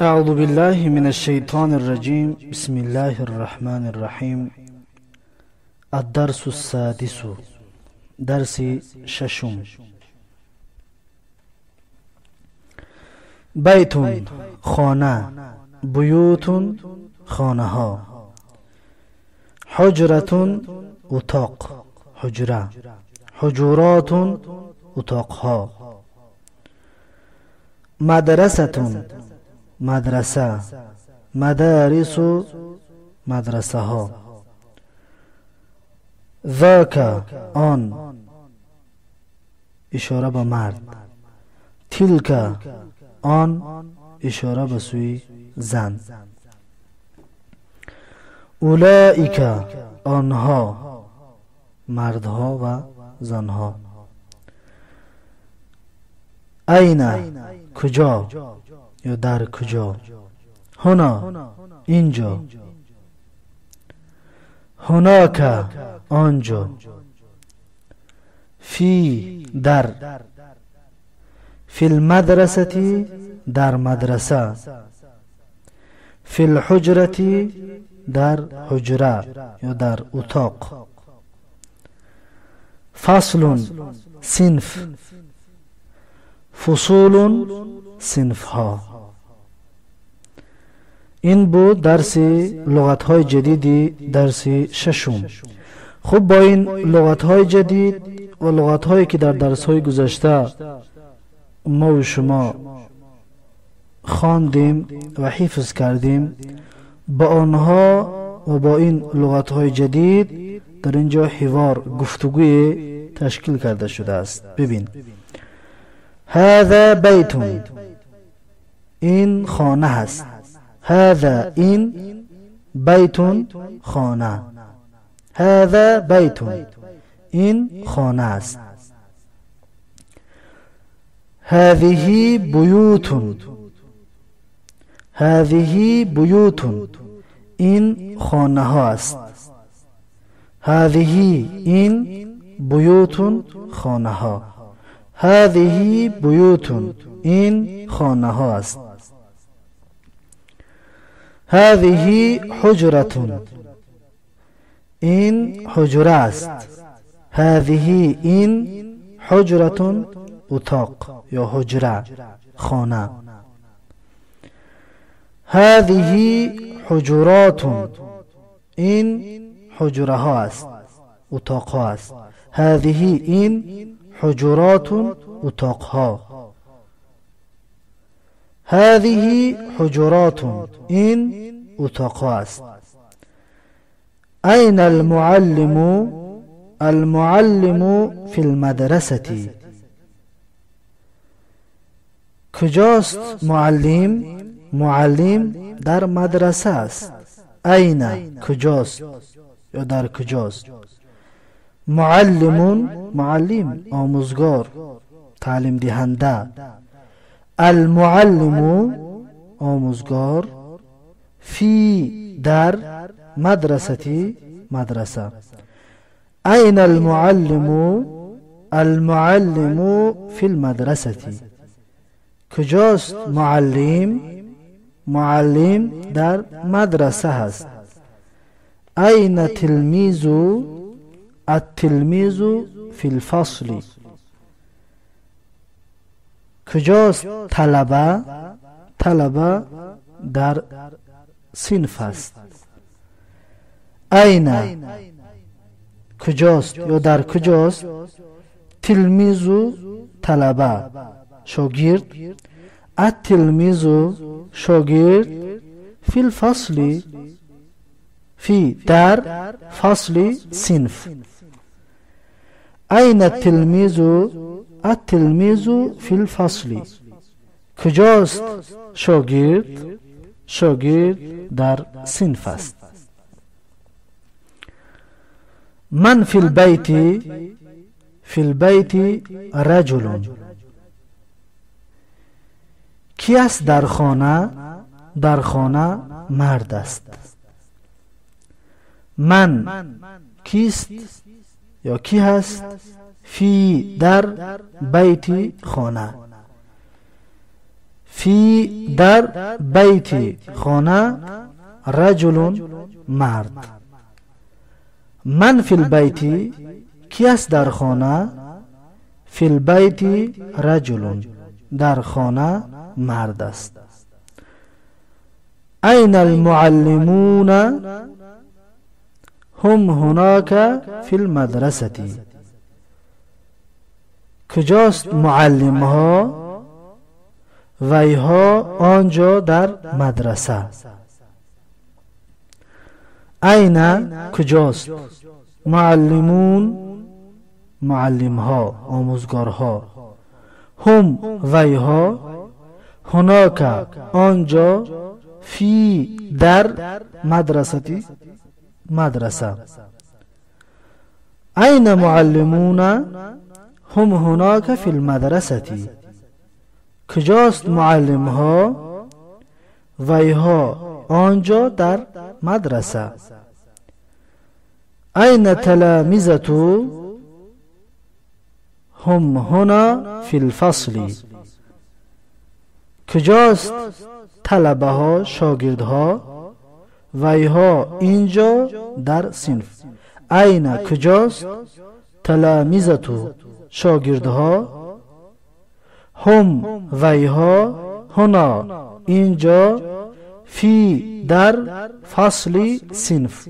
أعوذ بالله من الشيطان الرجيم. بسم الله الرحمن الرحيم. الدرس السادس، درس ششم. بیت خانه، بیوت خانه ها، حجرة اتاق حجره، حجرات اتاق ها، مدرسة مدرسه، مدارس مدرسه ها، ذاک آن، اشاره به مرد، تلک آن، اشاره به سوی زن، اولئک آنها، مردها و زنها، این کجا یا در کجا، هنا اینجا، هناک آنجا، فی در، فی المدرسة در مدرسه، فی الحجرة در حجره یا در اتاق، فصل صنف، فصول صنف ها. این بود درس لغت های جدید، درس ششم. خب با این لغت های جدید و لغت هایی که در درس های گذشته ما و شما خواندیم و حفظ کردیم، با آنها و با این لغت های جدید در اینجا حوار، گفتگوی تشکیل کرده شده است. ببین، هذا بیت، این خانه هست. هذا این، بیت خانه. هذا بیت، این خانه است. هذه بیوت، هذه بیوت، این خانه ها است. هذه این، بیوت خانه ها. هذه بیوت، این خانه ها است. هذه حجرة، این حجره است. هذه این، حجرة اتاق یا حجره خانه. هذه حجرات، این حجره ها است، اتاق ها است. هذه این، حجرات اتاق ها. هذه حجرات، این اتاق ها است. أين المعلم؟ المعلم في المدرسة. کجاست معلم؟ معلم در مدرسه است. أين کجاست یا در کجاست؟ معلم معلم، آموزگار، تعلیم دهنده. المعلم آموزگار، فی در، مدرستی مدرسه. أين المعلم؟ المعلم فی المدرسة. کجاست معلم؟ معلم در مدرسه هست. أين تلمیذ؟ التلمیذ فی الفصل. کجاست طلبه؟ طلبه در صنف است. أين کجاست یا در کجاست؟ تلمیذ طلبه شاگرد. التلمیذ شاگرد، فی الفصل، فی در، فصل صنف. أين التلمیذ؟ التلمیذ فی الفصل. کجاست شاگرد؟ شاگرد در صنف است. من فی البیت؟ فی البیت رجل. کی است در خانه؟ در خانه مرد است. من کیست یا کی هست؟ فی در، بیت خانه. فی فی در بیت خانه رجل مرد. من فی البیت کی است در خانه؟ فی البیت رجل در خانه مرد است. این المعلمون؟ هم هناك فی المدرسة. کجاست معلم ها؟ ویها آنجا در مدرسه. این کجاست؟ معلمون معلم ها آموزگارها. هم ویها، هناك آنجا، فی در، مدرستی مدرسه. این معلمون؟ هم هناك فی المدرسة. کجاست معلم ها؟ ویها آنجا در مدرسه. این تلامذة؟ هم هنا فی الفصل. کجاست طلبه ها شاگردها؟ ویها اینجا در صنف. این کجاست؟ تلامذة شاگردها، هم ویها، هنا اینجا، فی در، فصل صنف.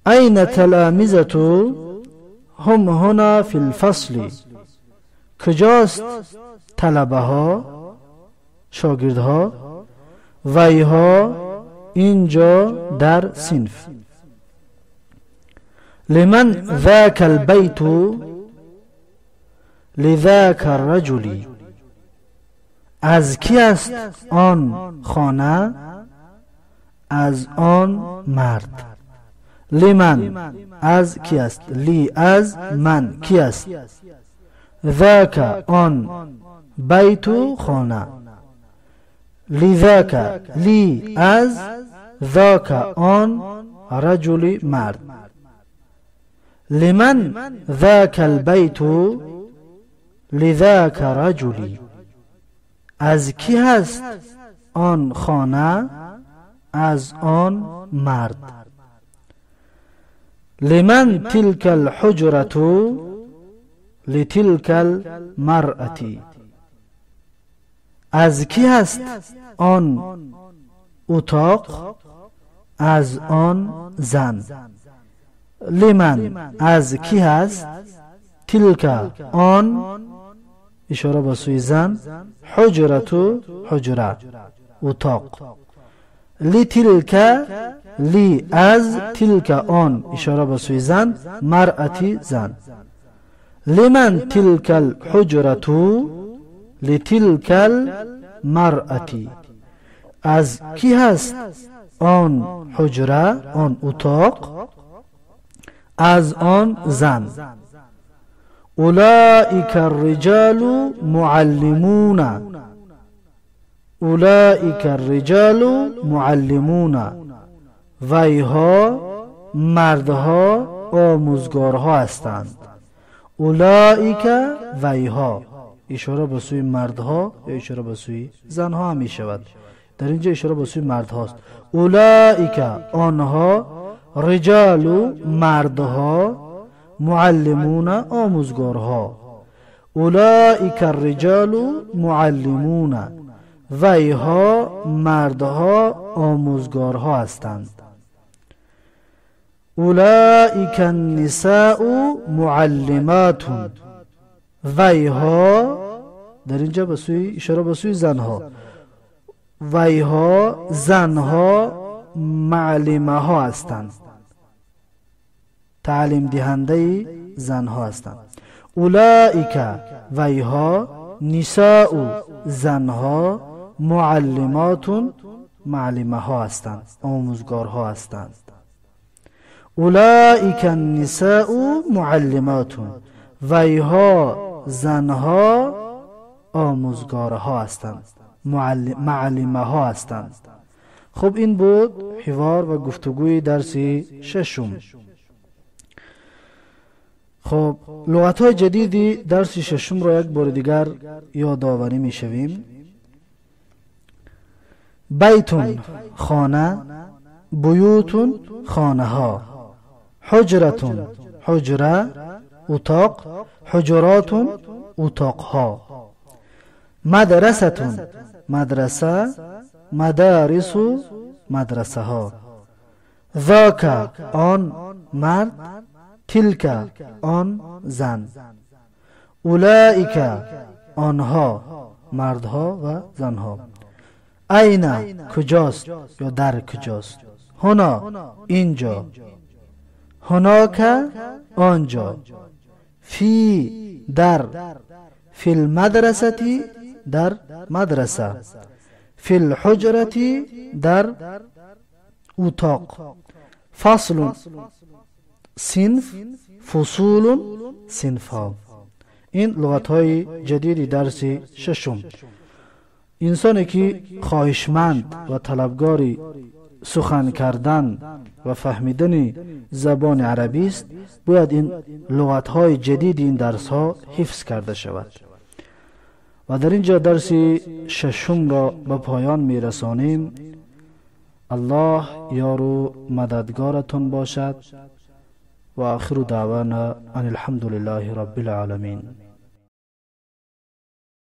این تلامذة؟ هم هنا فی الفصل. کجاست طلبه ها شاگردها؟ ویها اینجا در صنف. لمن ذاك البيت؟ لذاك الرجل. از کی است آن خانه؟ از آن مرد. لمن از کی است؟ لی از من کی است؟ ذاك آن، بیت خانه. لذاك لی از، ذاك آن، رجل مرد. لمن ذاك البيت؟ لذاك رجل. از کی هست آن خانه؟ از آن مرد. لمن تلك الحجرة؟ لتلك المرأة. از کی هست آن اتاق؟ از آن زن. لمن از کی هست؟ تلك آن، اشاره به سوی زن، حجرة حجره اتاق. لتلك لی از، تلك آن، اشاره به سوی زن، مرأتی زن. لمن تلك الحجرة؟ لتلك المرأة. از کی هست آن حجره آن اتاق؟ از آن زن. اولئک الرجال معلمون. اولئک الرجال معلمون. ویها مردها آموزگارها هستند. اولئک ویها، اشاره به سوی مردها یا اشاره به سوی زنها هم می شود. در اینجا اشاره به سوی مردهاست. اولئک آنها، رجال مردها، معلمون آموزگارها. اولئک الرجال معلمون. ویها مردها آموزگارها هستند. اولئک النساء معلمات. ویها در اینجا به سوی اشاره به سوی زنها. ویها زنها معلمه ها هستند، تعلیم دهنده زنها هستند. اولئک ویها، نساء زنها، معلمات معلمه ها هستند، آموزگارها هستند. اولئک النساء معلمات. ویها زنها آموزگارها هستند، معلمه ها هستند. خب این بود حوار و گفتگوی درس ششم. خب لغت های جدیدی درس ششم را یک بار دیگر یادآوری می شویم. بیتون خانه، بیوتون خانه ها، حجرتون حجره اتاق، حجراتون اتاق ها، مدرستون مدرسه، مدارس مدرسه ها، ذاک آن مرد، تلک آن زن، اولئک آنها مردها و زنها، این کجاست یا در کجاست، هنا اینجا، هناک آنجا، فی در، فی المدرسة در مدرسه، فی الحجرة در اتاق، فصل صنف، فصول صنف ها. این لغت های جدید درس ششم. انسانی که خواهشمند و طلبگار سخن کردن و فهمیدن زبان عربی است، باید این لغت های جدید این درس ها حفظ کرده شود. و در اینجا درس ششم را به پایان می رسانیم. الله یار و مددگارتون باشد. و آخر دعوانا ان الحمد لله رب العالمین.